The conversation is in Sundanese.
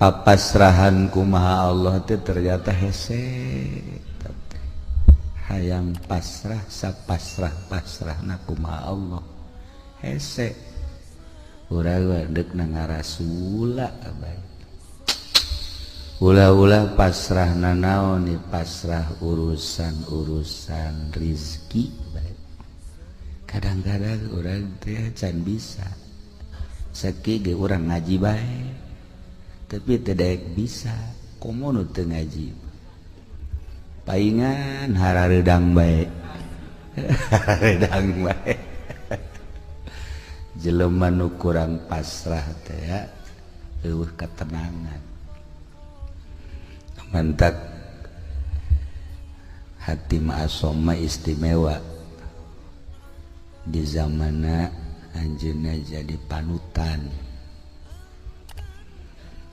Papasrahan kumaha Allah teh ternyata hese. Hayang pasrah sapasrah pasrah na kumaha Allah hese. Urang dek na ngarasula bae. Ulah-ulah pasrah nanaon nih, pasrah urusan-urusan rizki bae. Kadang-kadang urang teh can bisa seki ge urang ngaji bae, tapi tidak bisa. Komo nu teu ngaji, paingan harareudang bae, harareudang bae. Jelema nu kurang pasrah teh ya eueuh ketenangan. Mantak hati ma'asoma istimewa di zamana anjeunna jadi panutan.